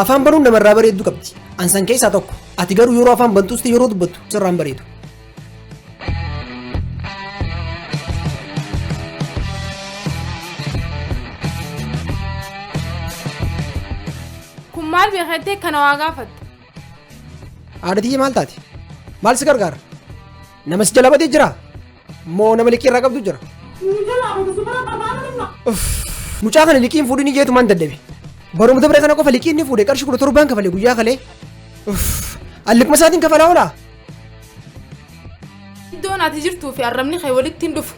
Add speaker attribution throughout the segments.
Speaker 1: Afaan banuun namarraa bareeddu qabdi. An san keessaa tokko. Ati garuu yeroo afaan bantus ta'e yeroo dubbattu sirraan bareedu.
Speaker 2: Kun maal beekattee kana waa gaafatta?
Speaker 1: Haadha tiyya maal taate? Maal si gargaara? Nama si jala badee jira? Moo nama liqii irraa qabdu jira? Uff, Mucaa kana liqiin fuudhini jeetumaan dadhabe. Baruma dabre kana qofa liqii inni fuudhe qarshii 17n kafale guyyaa kalee. Uff, an liquma isaatiin kafalaa oolaa?
Speaker 2: Iddoon ati jirtuu fi arrabni kee walitti hin dhufu.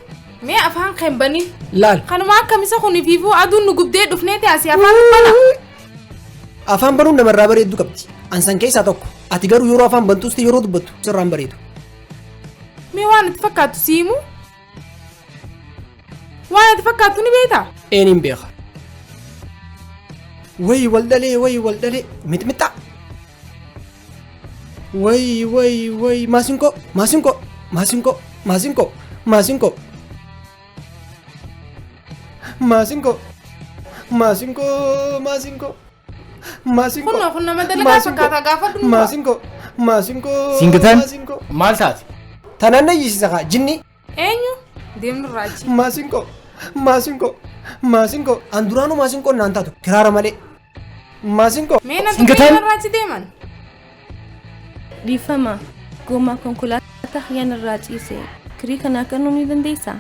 Speaker 2: Mee afaan kee hin banin.
Speaker 1: Laal.
Speaker 2: Kanuma akka misa kun fiifuu aduun nu gubdee dhufnee ta'e asii afaan bana.
Speaker 1: Afaan banuun namarraa bareeddu qabdi. An san keessaa tokko. Ati garuu yeroo afaan bantus ta'e yeroo dubbattu sirraan bareedu.
Speaker 2: Mee waan itti fakkaattu si himu? Waan itti fakkaattu ni beektaa?
Speaker 1: Eeniin beeka. Wayi wal dhalee wayi wal dhalee mixmixaa. Wayi wayi wayi maasinqoo maasinqoo maasinqoo maasinqoo maasinqoo maasinqoo maasinqoo maasinqoo maasinqoo
Speaker 2: Kunoo kun nama dalagaa fakkaata gaafadhu nu.
Speaker 1: Maasinqoo maasinqoo
Speaker 3: Siingitan
Speaker 1: maasinqoo
Speaker 3: maal taate?
Speaker 1: Tanaan na iyyisiisa kaa jinni.
Speaker 2: Eenyu? Deemnu irraa achi.
Speaker 1: Maasinqoo maasinqoo maasinqoo an duraanuu maasinqoon naan taatu kiraara malee maasinqoo.
Speaker 2: Mee na
Speaker 3: Singitan.
Speaker 2: tuqee irraa achi deeman.
Speaker 4: Dhiifama. Gommaa konkolaataa kiyyaan irraa ciise. Kirii kanaa kennuu ni dandeessaa?